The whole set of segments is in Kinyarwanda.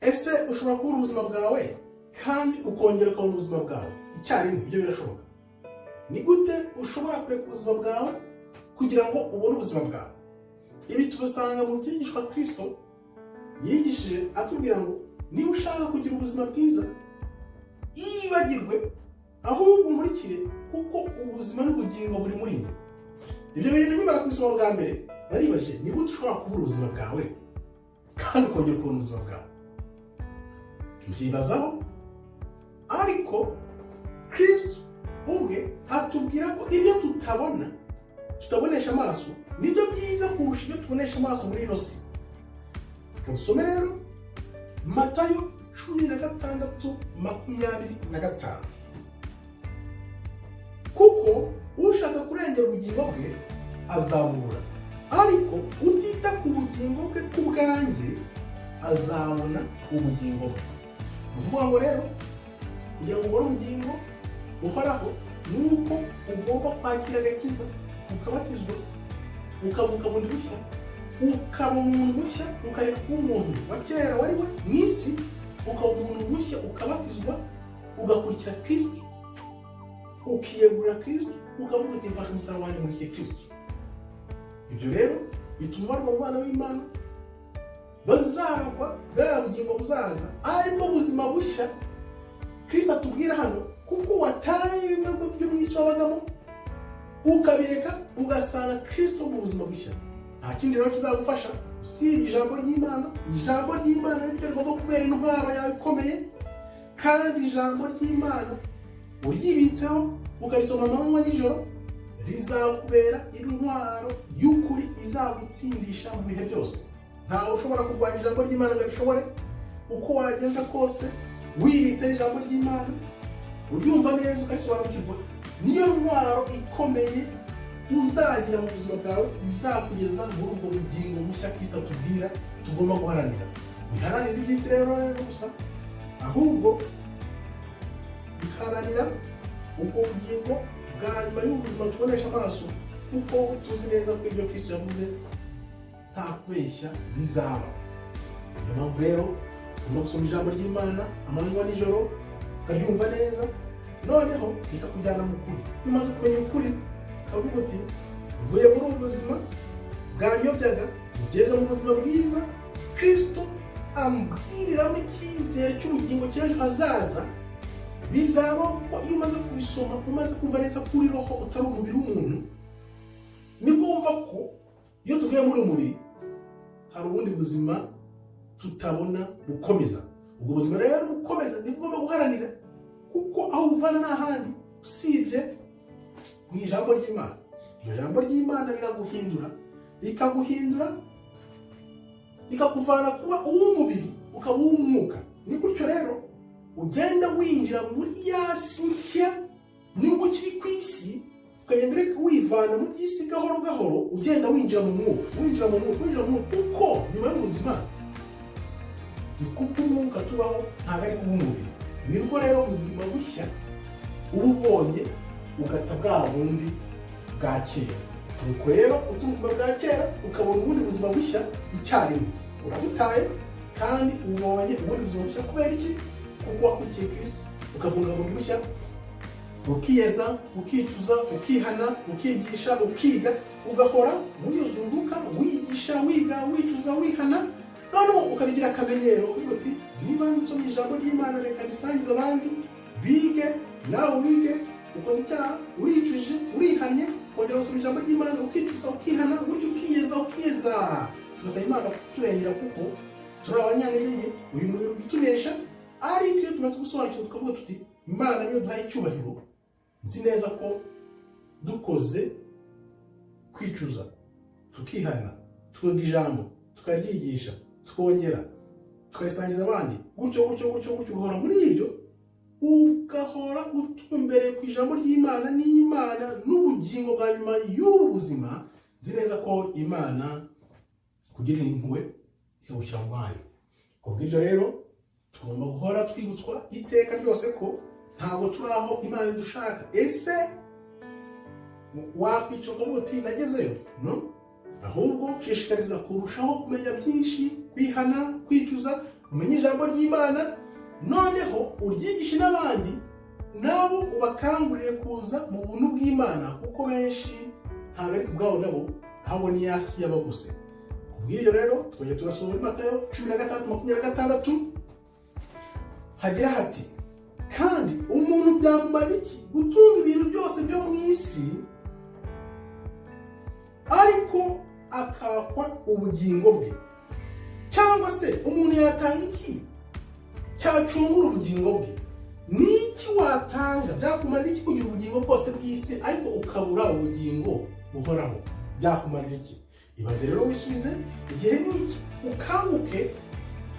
Ese ushobora kubura ubuzima bwawe kandi ukongera ukabona ubuzima bwawe icyarimwe? Ibyo birashoboka? Ni gute ushobora kureka ubuzima bwawe kugira ngo ubone ubuzima bwawe? Ibi tubisanga mu byigishwa Kristo yigishije, atubwira ngo: "Niba ushaka kugira ubuzima bwiza, yibagirwe, ahubwo unkurikire, kuko ubuzima n'ubugingo buri muri njye." Ibyo bintu nkimara kubisoma bwa mbere naribajije: ni gute ushobora kubura ubuzima bwawe kandi ukongera ukabona ubuzima bwawe? Mbyibazaho, ariko Kristo ubwe atubwira ko ibyo tutabona, tutabonesha amaso, nibyo byiza kurusha ibyo tubonesha amaso muri ino si. Reka dusome rero Matayo 16:25: "Kuko ushaka kurengera ubugingo bwe azabubura, ariko utita ku bugingo bwe ku bwanjye azabona ubugingo bwe." Ni ukuvuga ngo rero, kugira ngo ubone ubugingo buhoraho, ni uko ugomba kwakira agakiza, ukabatizwa, ukavuka bundi bushya, ukaba umuntu mushya, ukareka kuba umuntu wa kera wari we mu isi, ukaba umuntu mushya, ukabatizwa, ugakurikira Kristo, ukiyegurira Kristo, ukavuga uti: "Mfashe umusaraba wanjye, nkurikiye Kristo." Ibyo rero bituma ubarwa mu bana b'Imana bazaragwa bwa bugingo buzaza, aribwo buzima bushya Kristo atubwira hano, kuko wataye bimwe byo mu isi wabagamo, ukabireka, ugasanga Kristo mu buzima bushya. Nta kindi rero kizagufasha usibye ijambo ry'Imana. Ijambo ry'Imana niryo rigomba kubera intwaro yawe ikomeye, kandi ijambo ry'Imana uryibitseho, ukarisoma amanywa nijoro, rizakubera intwaro y'ukuri izagutsindisha mu bihe byose. Ntawe ushobora kurwanya ijambo ry'Imana ngo abishobore. Uko wagenza kose, wibitseho ijambo ry'Imana, uryumva neza, ukarisobanukirwa, niyo ntwaro ikomeye uzagira mu buzima bwawe, izakugeza muri ubwo bugingo bushya Kristo atubwira tugomba guharanira. Wiharanira iby'isi rero gusa, ahubwo iharanira ubwo bugingo bwa nyuma y'ubuzima tubonesha amaso, kuko tuzi neza ko ibyo Kristo yavuze nta kubeshya, bizaba. Niyo mpamvu rero ugomba gusoma ijambo ry'Imana amanywa nijoro, ukaryumva neza, noneho rikakujyana mu kuri. Iyo umaze kumenya ukuri, ukavuga uti: "Mvuye muri ubu buzima bwanyobyaga, ngeze mu buzima bwiza Kristo ambwiriramo icyizere cy'ubugingo cy'ejo hazaza." Bizaba ko iyo umaze kubisoma, umaze kumva neza ko uri roho, utari umubiri w'umuntu, nibwo wumva ko iyo tuvuye muri uyu mubiri hari ubundi buzima tutabona bukomeza. Ubwo buzima rero bukomeza nibwo ugomba guharanira, kuko aho buvana nta handi usibye mu ijambo ry'Imana. Iryo jambo ry'Imana riraguhindura, rikaguhindura, rikakuvana kuba uw'umubiri ukaba uw'umwuka. Ni gutyo rero ugenda winjira muri ya si nshya nubwo ukiri ku isi, ukagenda ureka wivana mu by'isi gahoro gahoro, ugenda winjira mu mwuka, winjira mu mwuka, winjira mu mwuka, kuko nyuma y'ubuzima ni kubw'umwuka tubaho, ntabwo ari kubw'umubiri. Nibwo rero ubuzima bushya uba ubonye, ugata bwa bundi bwa kera. Nuko rero uta ubuzima bwa kera, ukabona ubundi buzima bushya icyarimwe. Urabutaye kandi ubonye ubundi buzima bushya. Kubera iki? Kuko wakurikiye Kristo, ukavuka bundi bushya, ukiyeza, ukicuza, ukihana, ukigisha, ukiga, ugahora muri iyo zunguka, wigisha, wiga, wicuza, wihana, noneho ukabigira akamenyero, uvuga uti: "Niba nsomye ijambo ry'Imana, reka risangize abandi bige." Nawe wige, ukoze icyaha, uricujije, urihannye, kongera gusoma ijambo ry'Imana, ukicuza, ukihana, gutyo ukiyeza, ukiyeza. Tugasaba Imana kuturengera, kuko turi abanyantege nke, uyu mubiri utunesha. Ariko iyo tumaze gusobanukirwa, tukavuga tuti: "Imana niyo duhaye icyubahiro." Nzi neza ko dukoze kwicuza, tukihana, tukiga ijambo, tukaryigisha, tukongera tukarisangiza abandi, gutyo gutyo gutyo gutyo, ugahora muri ibyo, ugahora utumbereye ku ijambo ry'Imana n'Imana n'ubugingo bwa nyuma y'ubu buzima, nzi neza ko Imana kugirira impuhwe ikagushyira mu bayo. Ku bw'ibyo rero, tugomba guhora twibutswa iteka ryose ko ntabwo turi aho Imana idushaka. Ese wakwicara ukavuga uti: "Nagezeyo"? No, ahubwo shishikariza kurushaho kumenya byinshi, kwihana, kwicuza. Umenye ijambo ry'Imana, noneho uryigishe n'abandi, nabo ubakangurire kuza mu buntu bw'Imana, kuko benshi ntabwo ari kubwabo nabo, ahubwo ni ya si yabagose. Kubw'ibyo rero, twongera tugasoma muri Matayo 16:26, hagira hati: "Kandi umuntu byamumara iki gutunga ibintu byose byo mu isi, ariko akakwa ubugingo bwe? Cyangwa se umuntu yatanga iki cyacungura ubugingo bwe?" Ni iki watanga? Byakumarira iki kugira ubugingo bwose bw'isi, ariko ukabura ubugingo buhoraho? Byakumarira iki? Ibaze rero, wisubize. Igihe ni iki, ukanguke,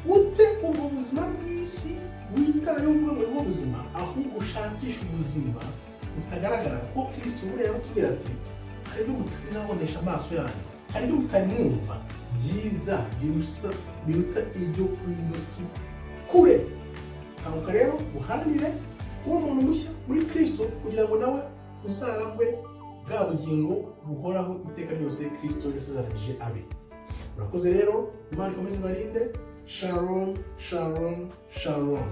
ute ubwo buzima bw'isi witayeho uvuga ngo nibwo buzima, ahubwo ushakishe ubuzima butagaragara, kuko Kirisito buriya yaratubwira ati: "Hari ibyo mutari mwabonesha amaso yanyu, hari ibyo mutari mwumva byiza biruta ibyo kuri ino si kure." Kanguka rero, uharanire kuba umuntu mushya muri Kirisito, kugira ngo nawe uzaragwe bwa bugingo buhoraho iteka ryose Kirisito yasezeranyije abe. Murakoze rero, Imana ikomeze ibarinde. Shalom, shalom, shalom.